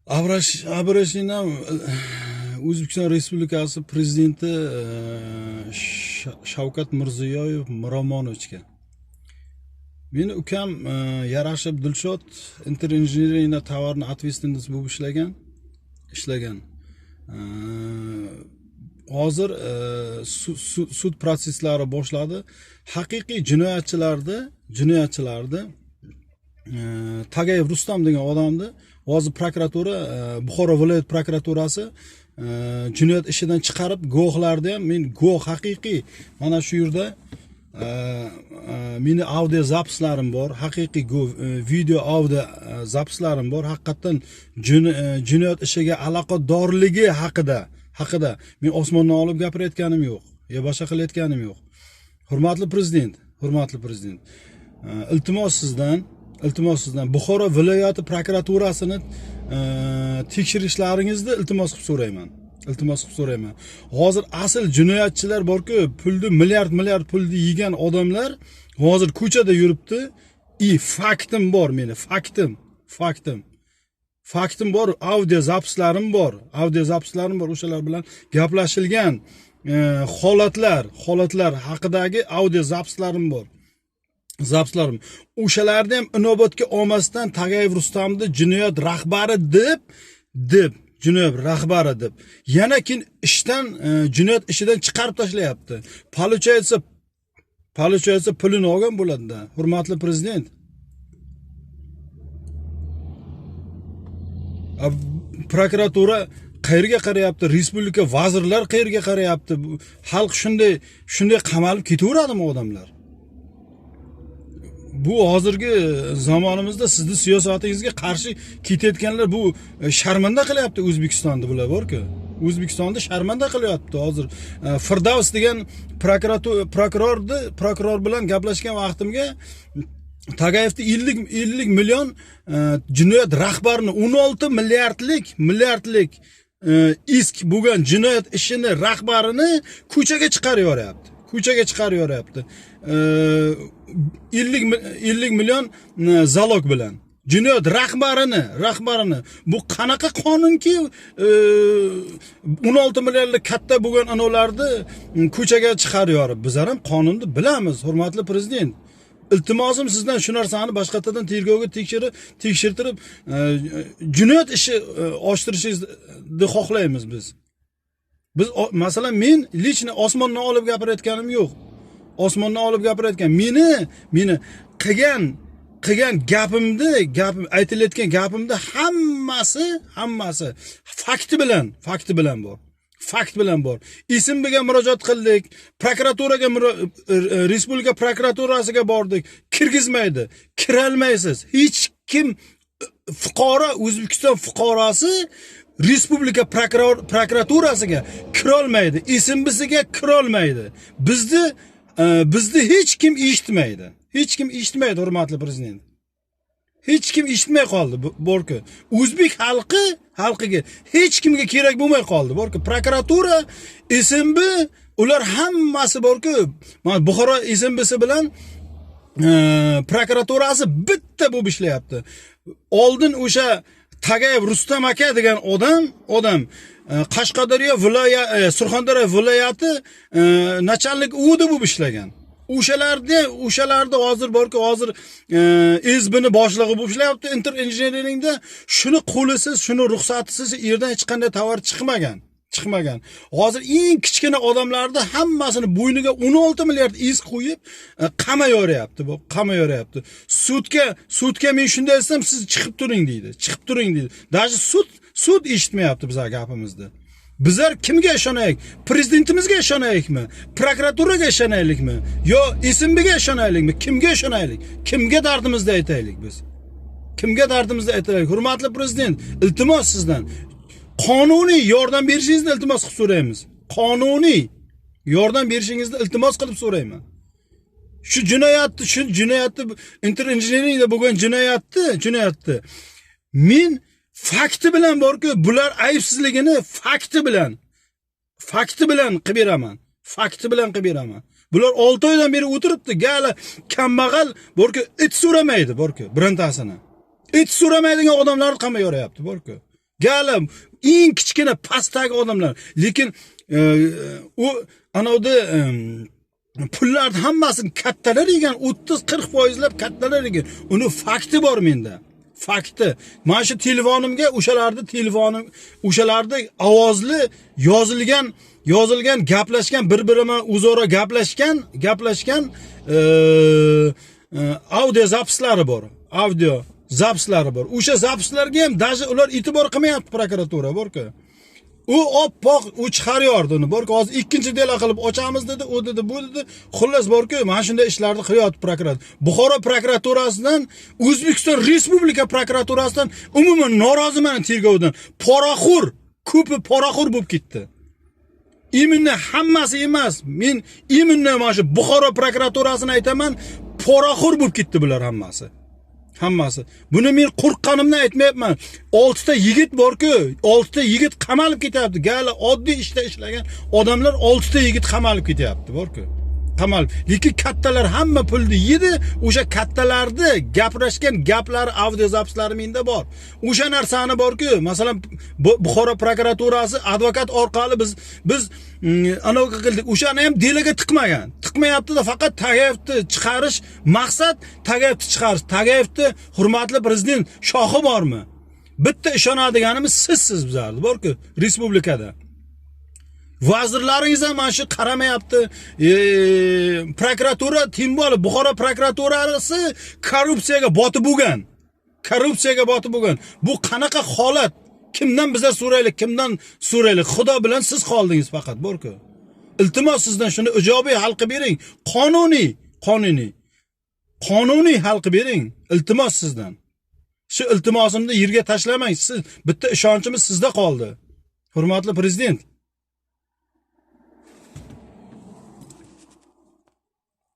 Обращение O'zbekiston Respublikasi prezidenti Shavkat Mirziyoyev Miromonovichga. Meni ukam Yarashev Dilshod Inter Engineeringda tovarni ответственность bo'lib ishlagan. Hozir sud protsesslari boshladi. Haqiqiy jinoyatchilarni Tagayev Rustam degan odamni hozir prokuratura, Buxoro viloyat prokuraturasi jinoyat ishidan chiqarib, guvohlarni ham, men guvoh haqiqiy mana shu yerda meni audio zapislarim bor, haqiqiy video audio zapislarim bor. Haqiqatdan jinoyat ishiga aloqadorligi haqida men osmondan olib gapirayotganim yo'q, yo boshqa qilayotganim yo'q. Hurmatli prezident, iltimos sizdan Buxoro viloyati prokuraturasini tekshirishlaringizni iltimos qilib so'rayman. Hozir asl jinoyatchilar borku, pulni milliard pulni yegan odamlar hozir ko'chada yuribdi. Faktim bor meni, faktim bor, audio zapislarim bor, o'shalar bilan gaplashilgan holatlar haqidagi audio zapislarim bor. O'shalarni ham inobatga olmasdan Tagayev Rustamni jinoyat rahbari deb jinoyat rahbari deb yana keyin ishdan, jinoyat ishidan chiqarib tashlayapti. Получается pulini olgan bo'ladi-da. Hurmatli prezident, prokuratura qayerga qarayapti? Respublika vazirlar qayerga qarayapti? Xalq shunday qamalib ketaveradimi odamlar? Bu hozirgi zamonimizda sizni siyosatingizga qarshi ketayotganlar bu sharmanda qilyapti O'zbekistonni, bular borku. O'zbekistonni sharmanda qilyapti hozir. Firdavs degan prokuror bilan gaplashgan vaqtimga Tagayevni 50 million jinoyat rahbarini 16 milliardlik isk bo'lgan jinoyat ishini rahbarini ko'chaga chiqarib yuboryapti. 50 million zalog bilan jinoyat rahbarini. Bu qanaqa qonunki 16 milliardlik katta bo'lgan anolarni ko'chaga chiqarib yuborib? Bizlar ham qonunni bilamiz, hurmatli prezident. Iltimosim sizdan shu narsani boshqatdan tergovga tekshirtirib, jinoyat ishi ochtirishingizni xohlaymiz biz. Biz masalan men лично osmondan olib gapirayotganim yo'q. Osmondan olib gapirayotgan meni qilgan gapimni, aytilayotgan gapimda hammasi fakti bilan bor. Fakt bilan bor. SMBga murojaat qildik, prokuraturaga, respublika prokuraturasiga bordik, kirgizmaydi. Kiralmaysiz. Hech kim fuqaro, O'zbekiston fuqarosi respublika prokuraturasiga kirolmaydi, SMBsiga kirolmaydi. Bizni hech kim eshitmaydi. Hech kim eshitmaydi, hurmatli prezident. Hech kim eshitmay qoldi borku. O'zbek xalqiga hech kimga kerak bo'lmay qoldi borku. Prokuratura, SMB, ular hammasi borku. Mana Buxoro SMBsi bilan prokuraturasi bitta bo'lib ishlayapti. Oldin o'sha Tagayev Rustam aka degan odam Qashqadaryo viloyati, Surxondaryo viloyati nachalnik UD bo'lib ishlagan. O'shalarda hozir borku, hozir SBni boshlig'i bo'lib ishlayapti Inter Engineeringda. Shuni qo'lisiz, shuni ruxsatisiz yerdan hech qanday tovar chiqmagan. Hozir eng kichkina odamlarni hammasini bo'yniga 16 milliard iz qo'yib qamayoryapti, bu qamayoryapti. Sudga men shunday desam, siz chiqib turing deydi. Даже sud eshitmayapti bizlar gapimizni. Bizlar kimga ishonaylik? Prezidentimizga ishonaylikmi? Prokuraturaga ishonaylikmi? Yo SMBga ishonaylikmi? Kimga ishonaylik? Kimga dardimizni aytaylik biz? Kimga dardimizni aytaylik? Hurmatli prezident, iltimos sizdan qonuniy yordam berishingizni iltimos qilib so'raymiz. Qonuniy yordam berishingizni iltimos qilib so'rayman. Shu jinoyatni Inter Engineeringda bo'lgan jinoyatni men fakti bilan borku, bular aybsizligini fakti bilan qilib beraman. Bular 6 oydan beri o'tiribdi, gala kambag'al borku, it so'ramaydi borku, birontasini. It so'ramaydigan odamlarni qamayoryapti borku. Gala eng kichkina pastdagi odamlar. Lekin u anavda pullarni hammasini kattalar yegan, 30-40 lab kattalar yegan. Uni fakti bor menda. Fakti. Mana shu telefonimga o'shalarni telefonim, o'shalarni ovozli yozilgan, gaplashgan, bir-biri bilan o'zaro gaplashgan audio zapislari bor. Audio zapislari bor. O'sha zapislarga ham даже ular e'tibor qilmayapti prokuratura borku. U oppoq u chiqaryordi uni. Borku hozir ikkinchi дело qilib ochamiz dedi, u dedi, bu dedi. Xullas borku, mana shunday ishlarni qilyapti prokuratura. Buxoro prokuraturasidan, O'zbekiston Respublika prokuraturasidan umuman noroziman tergovdan. Poraxo'r, ko'pi poraxo'r bo'lib ketdi. Именно hammasi emas. Men именно mana shu Buxoro prokuraturasini aytaman, poraxo'r bo'lib ketdi bular hammasi. Hammasi. Buni men qo'rqqanimdan aytmayapman. 6 ta yigit bor-ku, 6 ta yigit qamalib ketyapti. Gala oddiy ishda ishlagan odamlar 6 ta yigit qamalib ketyapti, bor-ku. Qamalib. Lekin kattalar hamma pulni yedi, o'sha kattalarni gapirishgan gaplari, audio zapislari menda bor. O'sha narsani bor-ku, masalan, Buxoro prokuraturasi advokat orqali biz anaqa qildik. O'shani ham дело ga tiqmagan. Tiqmayapti-da, faqat Tagayevni chiqarish maqsad, Tagayevni chiqarish. Tagayevni hurmatli prezident shoxi bormi? Bitta ishonadiganimiz sizsiz bizlarni, bor-ku, respublikada. Vazirlaringiz ham mana shu qaramayapti. Prokuratura, тем более Buxoro prokuraturasi korrupsiyaga botib bo'lgan. Korrupsiyaga botib bo'lgan. Bu qanaqa holat? Kimdan bizlar so'raylik, kimdan so'raylik? Xudo bilan siz qoldingiz faqat, bor-ku. Iltimos sizdan shuni ijobiy hal qilib bering. Qonuniy, qonuniy. Qonuniy hal qilib bering. Iltimos sizdan. Shu iltimosimni yerga tashlamang. Siz bitta ishonchimiz sizda qoldi. Hurmatli prezident.